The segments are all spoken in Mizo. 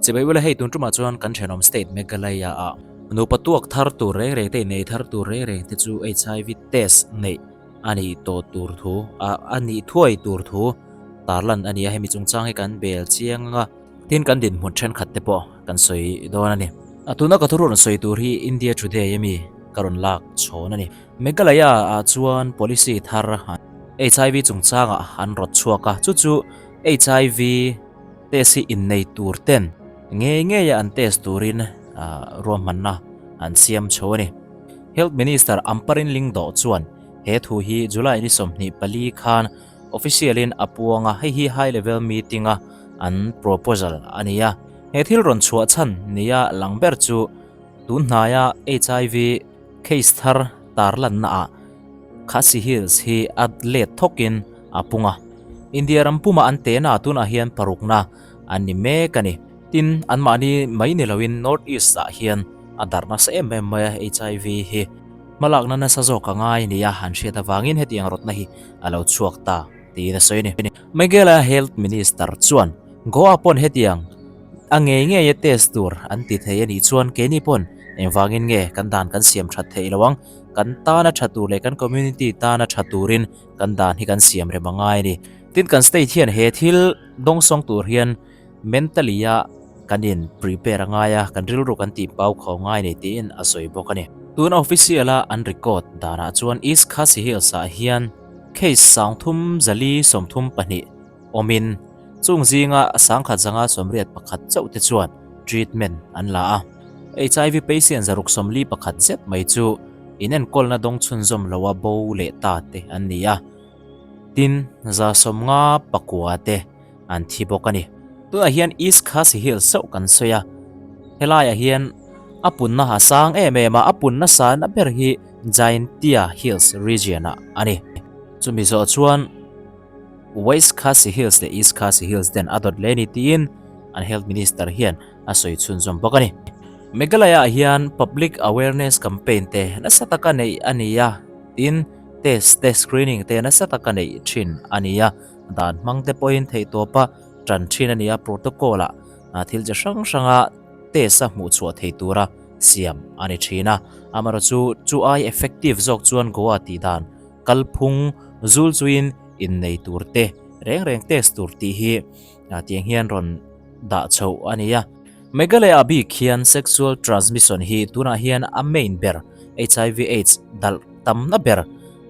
Chibai ula hei tun tumah chuan kan thenawm state Meghalaya ah nupa tuak thar tur reng reng te innei thar tur reng reng te chu HIV test neih a nih tawh tur thu a nih thuai tur thu tarlan a ni a, hemi chungchang hi kan bel chiang anga tin kan dinhmun thenkhat te pawh kan sawi dawn a ni. A tuna ka thurawn sawi tur hi India Today ami ka rawn lak chhawn a ni. Meghalaya ah chuan policy thar HIV chungchangah an rawt chhuak a, chu chu HIV test hi innei tur ten ngei ngeia an test turin ruahmanna an siam chho a ni. Health Minister Amparin Lingdoh chuan he thu hi July ni 24 khan official in a puang a, hei hi high level meeting a an proposal a ni a. He thil rawn chhuah chhan nia lang ber chu tun hnaia HIV case thar tarlanna ah Khasi Hills hi a let thawkin a pung a. India ram puma an tehna tunah hian parukna an ni mek a ni. Tin, anmahni mai ni loin North East ah hian a darh nasa em em mai a, HIV hi hmalakna nasa zawk a ngai nia an hriat avangin hetiang rawtna hi a lo chhuak ta tiin a sawi a ni. Meghalaya Health Minister chuan Goa pawn hetiang a ngei ngeia test tur an ti thei a nih chuan keini pawn engvangin nge kan dan kan siam that theih lo ang, kan tana tha tur leh kan community tana tha turin kan dan hi kan siam rem a ngai a ni. Tin, kan state hian he thil dawngsawng tur hian Mentally a kan in prepare a ngai a, kan rilru kan tih pau kho ngai nei tiin a sawi bawk a ni. Tuna official a an record danah chuan East Khasi Hills ah hian case 3432 awmin chung zinga 1181 chauh te chuan treatment an la a. HIV patient 641 zet mai chu inenkawlna dawng chhunzawm loa bo leh ta te an ni a. Tin, 59 te an thi bawk a ni. Tunah hian East Khasi Hills chauh kan sawi a, helaiah hian a punna a sang em em a, a punna sana ber hi Jaintia Hills region ah a ni. Chumi zawh chuan West Khasi Hills leh East Khasi Hills ten a dawt leh a ni tiin an Health Minister hian a sawi chhunzawm bawk a ni. Meghalaya ah hian Public Awareness Campaign te nasa taka neih a ni a, tin test te screening te nasa taka neih thin a ni a. Dan hmang te pawhin theihtawpa tan thin a ni a, protocol ah thil chi hrang hranga test a hmuh chhuah thei tura siam a ni thin a. Amaherawhchu chu ai effective zawk chuan Goa tih dan kalphung zul chuin innei tur te reng reng test tur tih hi tiang hian rawn dah chhoh a ni a. Meghalaya bik hian sexual transmission hi tunah hian a main ber HIV AIDS dalh tamna ber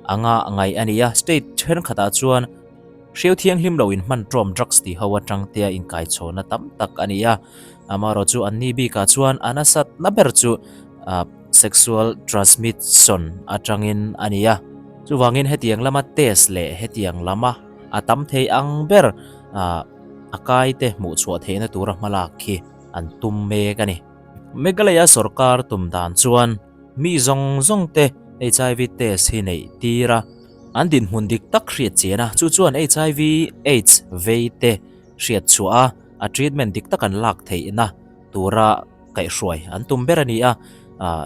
anga ngaih a ni a, state thenkhatah chuan hreu thianghlim lo inhman ṭawm drugs tih ho atang tea inkaichhawnna tam tak a ni a, amaherawh chu anni bikah chuan a nasatna ber chu sexual transmission atangin a ni a, chuvangin hetiang lama test leh hetiang lama a tam thei ang ber a kaite hmuh chhuah theihna tura hmalak khi an tum mek a ni. Meghalaya sorkar tum dan chuan mi zawng zawng te HIV test hi neih tir a, an dinhmun dik tak hriat chian a, chu chuan HIV AIDS vei te hriat chhuah a, a treatment dik tak an lak theihna tura kaihhruai an tum ber a ni a.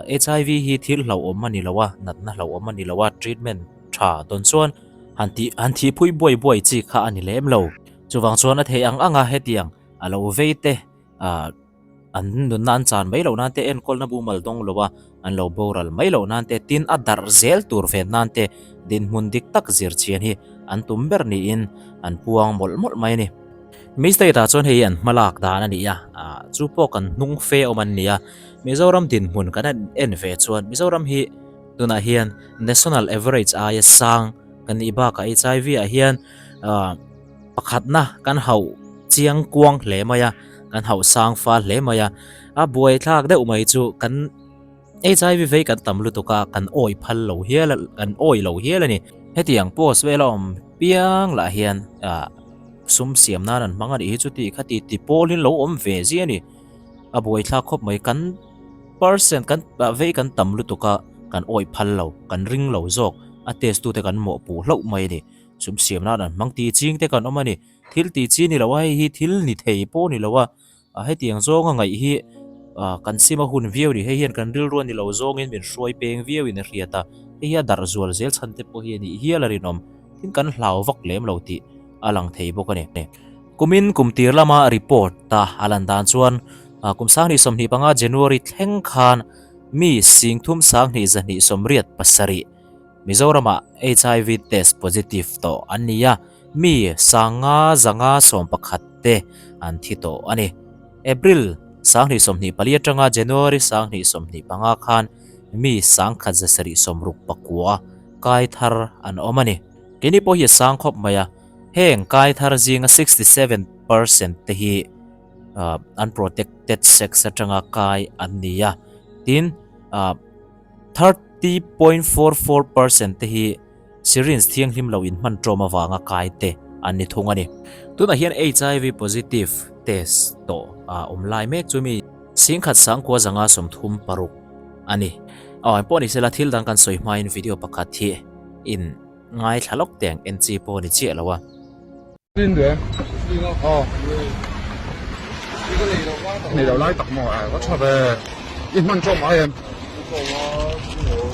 HIV hi thil hlauhawm a ni lo a, natna hlauhawm a ni lo a, treatment tha dawn chuan han tih han thihpui buai buai chi kha a ni lem lo. Chuvang chuan a theih ang ang a hetiang a lo vei te ah an nunna an chan mai loh nan te enkawlna bumal dawng lo a an lo boral mai loh nan te tin a darh zel tur ven nan te dinhmun dik tak zir chian hi an tum ber niin an puang mawlh mawlh mai a ni. Mi state ah chuan hei hi an hmalak dan a ni a ah chu pawh kan hnung fe awm an ni a Mizoram dinhmun kan en ve chuan Mizoram hi tunah hian national average aia sang kan nih bakah HIV ah hian ah pakhatna kan hauh chiang kuang hle mai a, kan hauh sang fal hle mai a, a buai thlak deuh mai chu kan HIV vei kan tam lutuk a, kan awi phal lo hial a, kan awi lo hial a ni. Hetiang post vel a awm piang lah hian ah sum siam nan an hmang a nih hi chuti khati ti pawl in lo awm ve zia a ni. A buai thlak khawp mai kan percent kan vei kan tam lutuk a, kan awi phal lo, kan ring lo zawk a test tute kan mawhpuh hlauh mai a ni. Sum siam nan an hmang tih ching te kan awm a ni. Thil tih chi ni lo a, hei hi thil ni thei pawh ni lo a, hetiang zawnga ngaih hi kan sim a hun viau a ni. Hei hian kan rilru a ni lo zawngin min hruai peng viauin a hriat a, hei hi a darh zual zel chhan te pawh hi a nih hial a rinawm. Tin kan hlau vak lem lo tih a lang thei bawk a ni. Kumin kum tir lama report ta a lan dan chuan kum 2025 January thleng khan mi 32 227 Mizoramah HIV test positive tawh an ni a, mi 511 te an thi tawh a ni. April 2024 atanga January 2025 khan mi 1769 kai thar an awm a ni. Keini pawh hi a sang khawp mai a, heng kai thar zinga 67% te hi unprotected sex atanga kai an ni a, tin 30.44% te hi syringe thianghlim lo inhman ṭawm avanga kai te an ni thung a ni. Tunah hian HIV positive test tawh a awm lai mek chu mi 1936 a ni. Aw engpawh ni sela thil dang kan sawi hmain video pakhat hi in ngaithla lawk teh ang en chi pawh a ni chiah lo a. Nei lo lai tak maw a va tha ve i hman tawm ai em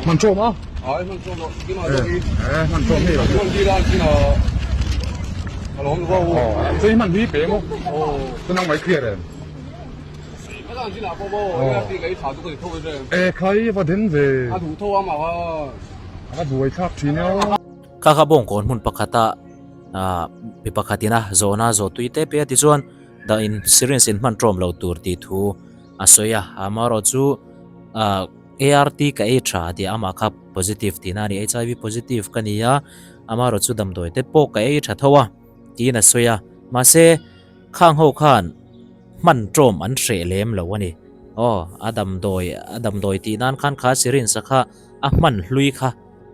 hman tawm a e hman tawm ni lo i hman hi pe maw chu nang mai clear em e khai va den ve a buai thlak thin e Kha kha bawngkawn hmun pakhata ah mi pakhatin a zawhna zawh tui tep e a tichuan dah in syringe in hman tawm lo tur tih thu a sawi a amaherawh chu ah ART ka ei tha tih amah kha positive tihna a ni HIV positive ka ni a amaherawh chu damdawi te pawh ka ei tha tho a tiin a sawi a mahse khang ho khan hman tawm an hreh lem lo a ni aw a damdawi a damdawi tih nan khan kha syringe a kha a hman hlui kha.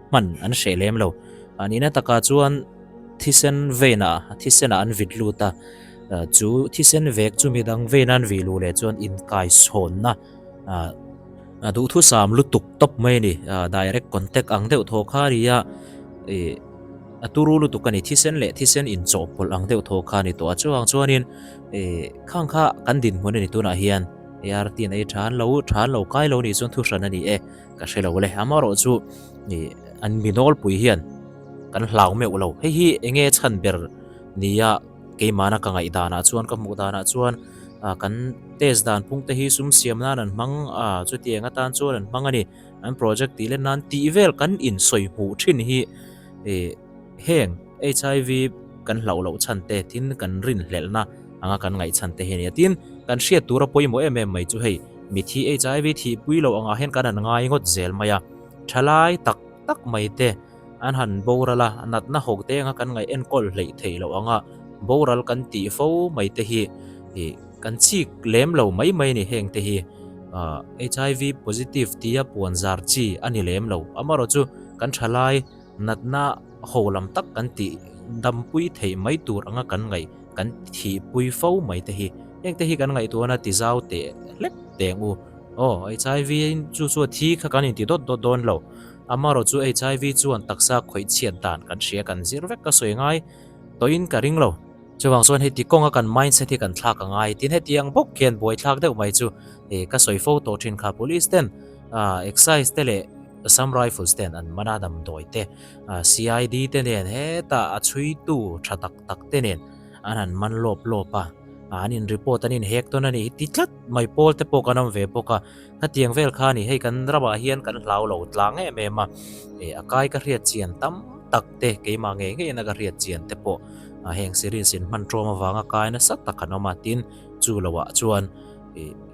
hman an hreh lem lo. A nihna takah chuan thisen vein ah thisen ah an vit lut a, chu thisen vek chu midang vein an vih luh leh chuan inkaichhawnna ah duhthusam lutuk tawp mai a ni. Direct contact ang deuh thaw kha a ni a, ih a turu lutuk a ni. Thisen leh thisen inchawhpawlh ang deuh thaw kha a ni tawh a, chuvang chuanin ih khang kha kan dinhmun a ni tunah hian ART an ei tha an lo tha an lo kai lo nih chuan thuhran a ni e. Ka hre lo le, amaherawh chu ih an mi nawlpui hian kan hlau meuh lo. Hei hi eng nge chhan ber nia keimahna ka ngaih danah chuan ka hmuh danah chuan ah kan test dan phung te hi sum siam nan an hmang a chutiang atan chuan an hmang a ni. An project tih let nan tih vel kan insawi hmuh thin hi ih heng HIV kan hlauh loh chhan te tin kan rinhlelhna anga kan ngaih chhan te hi a ni a. Tin kan hriat tura pawimawh em em mai chu hei. Mithi HIV thihpui loh angah hian kan han ngai ngawt zel mai a, thalai tak tak mai te an han boral a, natna hawk te anga kan ngaih enkawl hleih theih loh anga boral kan tih fo mai te hi ih kan chik lem lo mai mai a ni heng te hi HIV positive tia puan zar chi a ni lem lo amaherawh chu kan thalai Natna ho lam tak kan tih dampui theih mai tur anga kan ngaih kan thihpui fo mai te hi. Heng te hi kan ngaihtuahna ti zau teh hlek teng u. Aw, HIV chu chu a thi kha kan inti dawt dawt dawn lo. Amaherawh chu HIV chuan taksa khawih chhiat dan kan hria kan zir vek ka sawi ngai tawhin ka ring lo. Chuvang chuan heti kawnga kan mindset hi kan thlak a ngai. Tin hetiang bawk khian buaithlak deuh mai chu ka sawi fo tawh thin kha police ten excise te leh Assam Rifles ten an man a damdawi te CID te nen hetah a chhuitu tha tak tak te nen an han man lawp lawp a, an in report an in hek tawn a ni hi ti tlat mai pawl te pawh kan awm ve bawk a, khatiang vel kha a ni hei kan ramah hian kan hlau lo tlang em em a, a kai ka hriat chian tam tak te keimah ngei ngei in a ka hriat chian te pawh heng syringe in hman tawm avanga kai nasa tak an awm a, tin chu loah chuan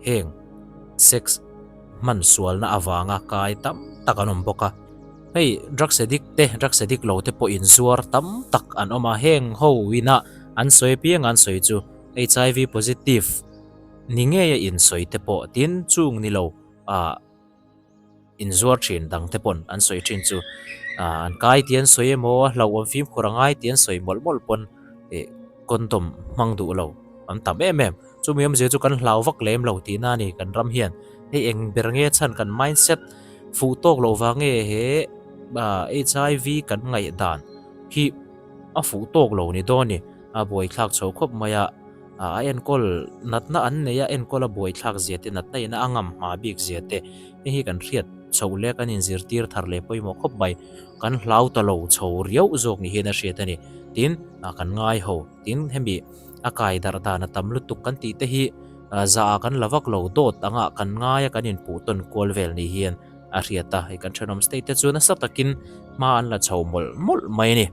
heng sex hman sualna avanga kai tam tak an awm bawk a. Hei drugs addict te, drugs addict lo te pawh inzuar tam tak an awm a, heng ho ina an sawi apiang an sawi chu HIV positive ni ngeia insawi te pawh tin chung ni lo ah inzuar thin dang te pawn an sawi thin chu ah an kai tih an sawi emaw a hlauhawm fimkhur a ngai tih an sawi mawlh mawlh pawn ih condom hmang duh lo an tam em em. Chumi awmzia chu kan hlau vak lem lo tihna a ni kan ram hian. Hei eng ber nge chhan kan mindset fuh tawk loh vang nge he HIV kan ngaih dan hi a fuh tawk lo ni dawn ni. A buaithlak chho khawp mai a, a enkawl natna an nei a enkawl a buaithlak zia te natna ina a ngam hma bik zia te hei hi kan hriat chhoh leh kan inzirtir thar leh pawimawh khawp mai. Kan hlau ta lo chho riauh zawk ni hian a hriat a ni. Tin kan ngai ho tin hemi. A kai darh dan a tam lutuk kan tih te hi zah ah kan la vak lo dawt anga kan ngai a kan inpuh tawn kual vel ni hian a hriat a. Hei kan thenawm state te chu nasa takin hma an la chho mawlh mawlh mai a ni.